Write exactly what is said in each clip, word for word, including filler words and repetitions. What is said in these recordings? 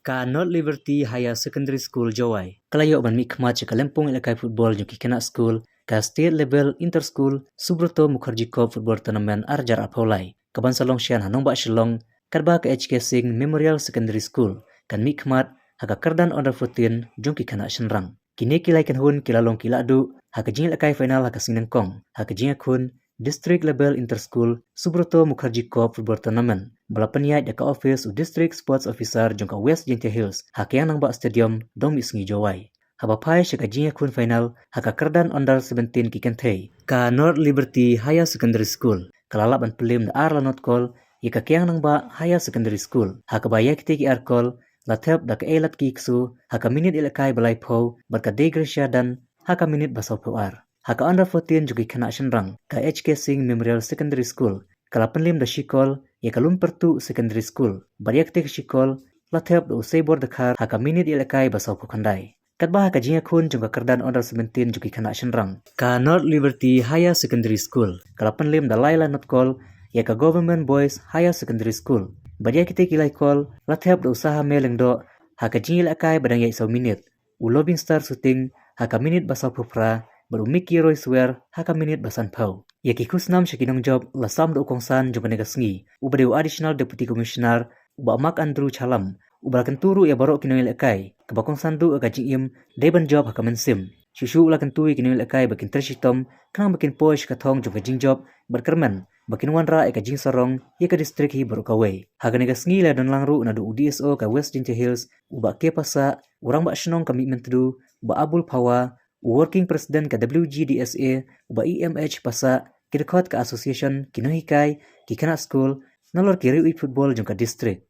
Ka North Liberty Higher Secondary School Jowai ka la ïoh ban mihkhmat sha ka lympung ïalehkai football jong ki khynnah skul, ka State Level Inter School Subroto Mukherjee Cup Football Tournament ar hajar arphew lai, kaban sa long shen ha nongbah Shillong, katba ka H K Singh Memorial Secondary School kan mihkhmat ha ka kyrdan under fourteen jong ki khynnah shynrang. Kine ki lai kynhun ki la long ki lahduh ha ka jingïalehkai final ha ka sngi nyngkong ha ka jingïakhun District Level Inter School Subroto Mukherjee Cup Football Tournament, ba la pynïaid da ka office u District Sports Officer jong ka West Jaintia Hills ha Kiang Nangbah Stadium, Dongmihsngi, Jowai. Haba phai sha ka jingïakhun final ha ka kyrdan under seventeen ki kynthei, ka North Liberty Higher Secondary School ka la lah ban pynlem da ar la not kol ïa ka Kiang Nangbah Higher Secondary School, ha kaba ïa kitei ki ar kol la thep da ka Eilatki Ksu ha ka minit ïalehkai ba laiphew bad ka Degracia Dan ha ka minit ba sawphew ar. Ha ka under fourteen jong ki khynnah shynrang, ka H K Singh Memorial Secondary School ka la pynlem da shi kol ïa ka Lunpyrtuh Secondary School, bad ïa kitei ki shi kol la thep da u Seibor Dkhar ha ka minit ïalehkai ba sawphew khyndai. Katba ha ka jingïakhun jong ka kyrdan under seventeen jong ki khynnah shynrang, ka North Liberty Higher Secondary School ka la pynlem da lai la not kol ïa ka Government Boys Higher Secondary School, bad ïa kitei ki lai kol la thep da u Sahame Lyngdoh ha ka jingïalehkai ba dang ïaid saw minit, u Lobin Star Shooting ha ka minit ba sawphew phra bad u Mickey Roy Swer ha ka minit ba sanphew. Ïa ki khusnam sha ki nongjop la sam da u kongsan jong kane ka sngi, uba dei u Additional Deputy Commissioner, u Bah Mark Andrew Chalam, uba la kyntu ruh ïa baroh ki nongïalehkai, kaba kongsan duh ïa ka jingim dei ban jop ha ka mynsiem. Shuh shuh u la kyntu ïa ki nongïalehkai ba kin trei shitom khnang ba kin poi sha ka thong jong ka jingjop bad kyrmen ba kin wanrah ïa ka jingsarong ïa ka district hi baroh kawei. Ha kane ka sngi la don lang ruh naduh u D S O ka West Jaintia Hills, u Bah K Passah, u Rangbah Shnong ka Mihmyntdu, u Bah Abul Phawa, u Working President ka W G D S A, u Bah E M H Passah, ki dkhot ka association, ki nonghikai, ki khynnah skul, nalor ki riewieid football jong ka district.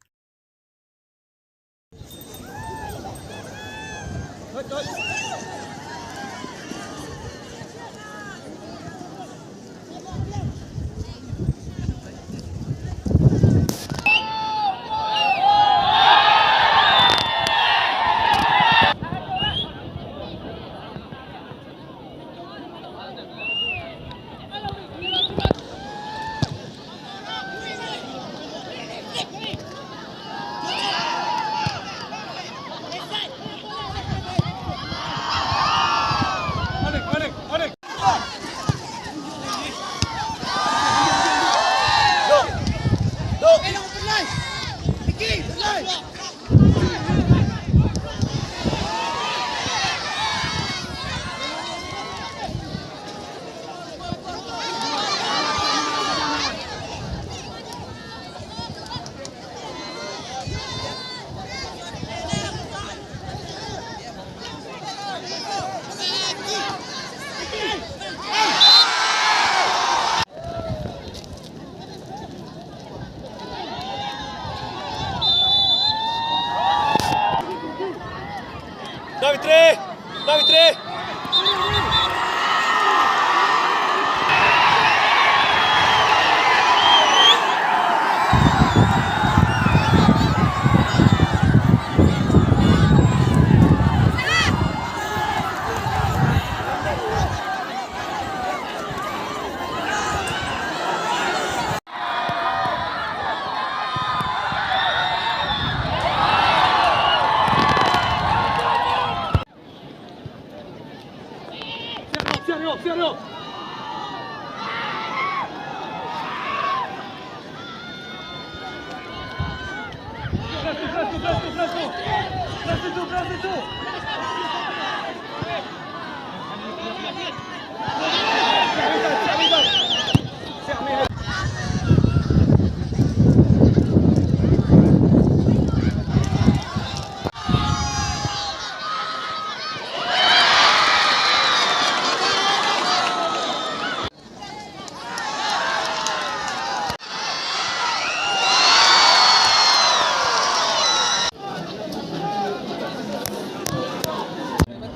Davitri! Davitri!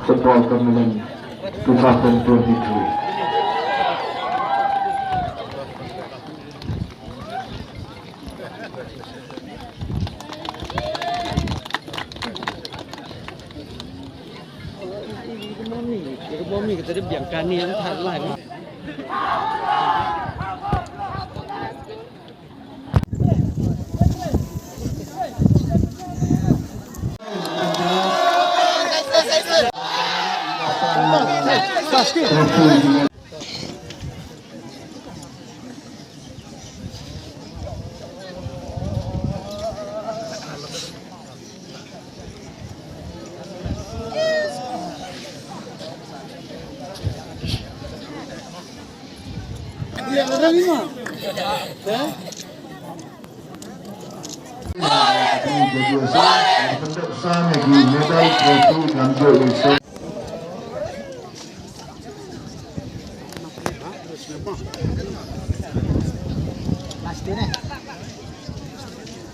Football Tournament two thousand twenty-three.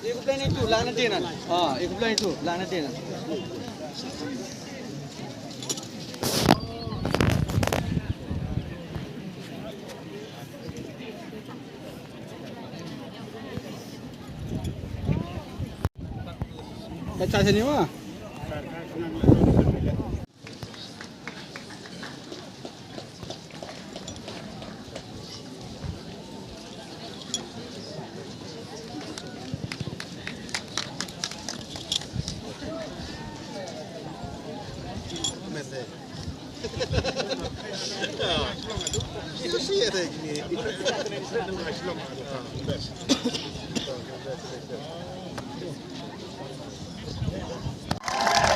Iko plan itu, lana dinan. Ah, iko plan itu, lana dinan. Kaca sini mah.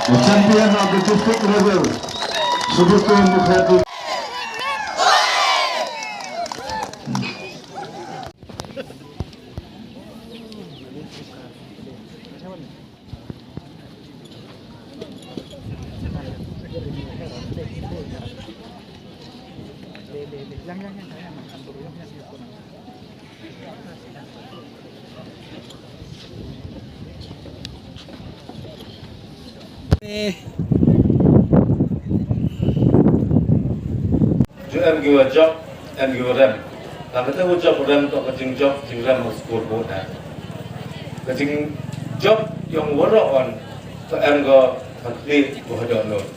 The champion of the district level, Subrata Mukherjee. Ju em ki wa jop, em ki wa rem. Tang kata wa jop rem toh ka jingjop jingrem ha scoreboard na. Ka jingjop yong waroh on ka em ka ha kli wa ha doh not.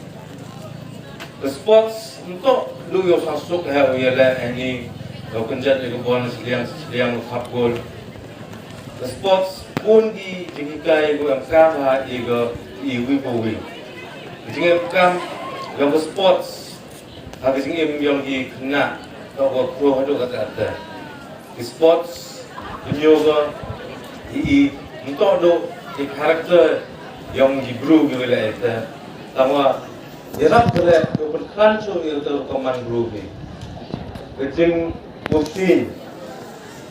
Ka sports nto lu yo sa suk ha u ya le ani lo kynjat yu ka bol sliang sliang khap gol. Ka sports pun ki jinghikai yu em kam ha i ga i wi po wi. Jingem kam yong ka sports ha ka jingim yong ki khynnah to ko kro ha do ka ta ta. Ki sports, ki yoga, i, i, nto do, ki character yong ki bru ki wila ete. Tangwa, yarap kele, ko pen kran cho yu to ko man bru ki. Ka jing bukti,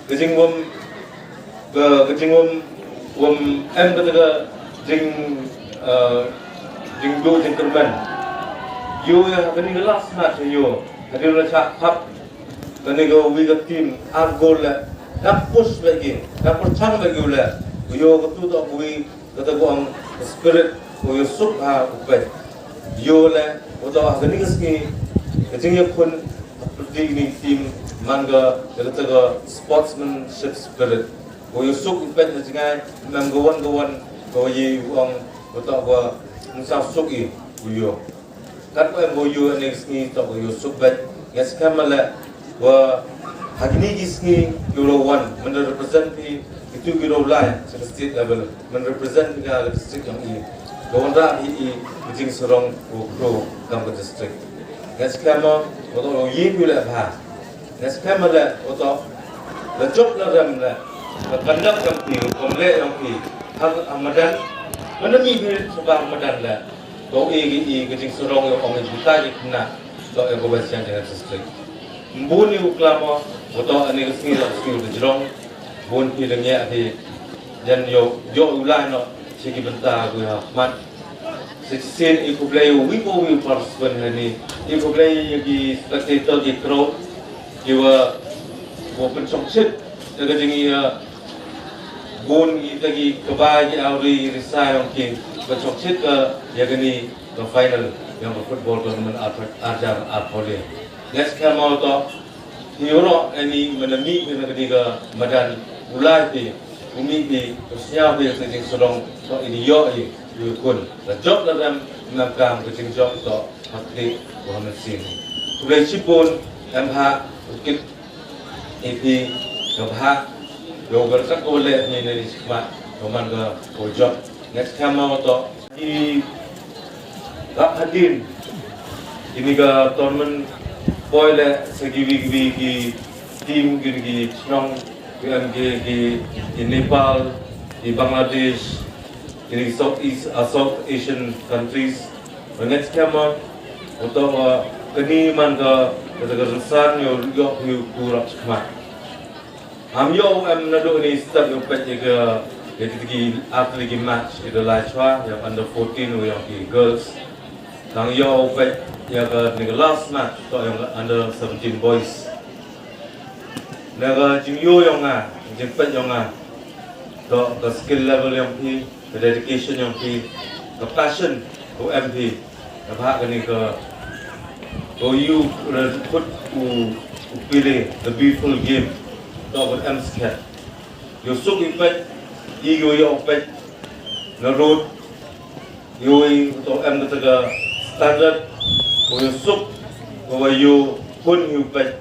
ka jing wam, ka, ka jing wam, wam em ka ta ka jing, eh, jing do jing kermen. Yo ya, kani ka last match yo, kani la cha hap, Kane ka wi ka team ar gol le. Dang push bad ki, dang pyrchang bad ki u le. Ko yo ka tu to ka wi ka ta ko ang spirit ko yo suk ha u pet. Yo le ko to ha kane ka sngi ka jingïakhun ha pyrdi kane ka team man ka ka ta ka sportsmanship spirit. Ko yo suk u pet na jingai mem ka wan ka wan ko yi u ang ko to ko nsa suk i ko yo. Kat ko em ko yu ne sngi to ko yu suk bet. Nge skhem male wa ha kini ki sngi yu ro wan men represent ki itu ki ro lai sa ka state level men represent ka district yang i. Ko wan ra hi i jing serong ko pro kam ka district. Nge skhem ma ko to yu yu le bha. Nge skhem male ko to la jop la rem le la kandak kam ki kom le yang ki ha madan. Mana mi bi sebab madan le. Ko i i ka jingsarong ïa ong ïa kita ki khynnah to ïa ka West Jaintia Hills District. Bun ïa u klam ko to ani ka sngi la sngi ka jrong. Bun ki leng ïa hi jan ïa ïa u lai no shi ki bynta ku ïa mat. Shisien i khublei ïa u wi ko wi u participant hani i khublei ïa ki spectator ki crowd ki wa wa pynshong shit ïa ka jing ïa Bun ita ki kaba ki awri risa yong ki ba chok chit ka ïa kani ka final yong ka football tournament ar ar jar ar pole. Next time out to hi ro ani mana mi ki na kani ka madan ulai ki umi ki ka sñiaw ki ka jing sodong to ini yo i yu kun la jop la ram nam kam ka jing jop to hakti wa man sin. Kulai chipun em ha kit Iti ka bha yo ka rasa ko le ni ni sikma ko man ka ko job. Next time mau to i rap hadin ini ka tournament Poi leh sa kiwi kiwi ki team kine ki chnong ki em ki ki ki Nepal, ki Bangladesh, kine ki South East, uh, South Asian countries. Ba ngeit skhem ba uto ba kane man ka ka ka rynsan ïoh ïoh phi u ku rap chakma. Am ïoh em naduh ini step ïoh peit ïa ka ïa ki ki athlete ki match ki da lai chwa ïa under fourteen u ïoh ki girls. Tang ïoh peit ïa ka ni ka last match to ïoh under seventeen boys. Na ka jingïoh ïoh nga jingpeit ïoh nga to ka skill level ïoh phi, ka dedication ïoh phi, ka passion u em phi. Ka bha kane ka ko ïoh re khut u u pile the beautiful game to ka em skhet. Ïoh suk i peit i ïoh ïoh peit na road. Ïoh i to em kata ka standard ko ïoh suk ko wa ïoh pun ïoh peit.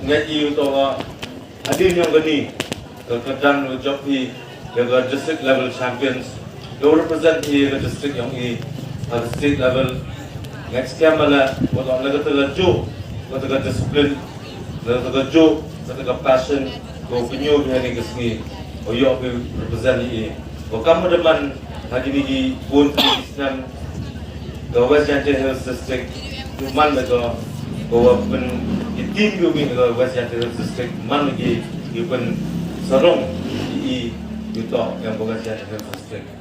Ngai i to ka adin ïoh kani ka ka dang ïoh jop i ïa ka district level champions. Ïoh represent i ïa ka district ïoh i ha ka state level. Ngai skhem ba la ko to la kata ka juk kata ka discipline la kata ka juk kata ka passion ko pynïoh bha ni ka sngi. Ko ïoh phi represent i ko kam da man ha kini ki bun ki snem. Ka West Jaintia Hills District u man da ka ko wa pyn ki team ki u mi da ka West Jaintia Hills District man ki ki pyn sarong i i u to ka West Jaintia Hills District.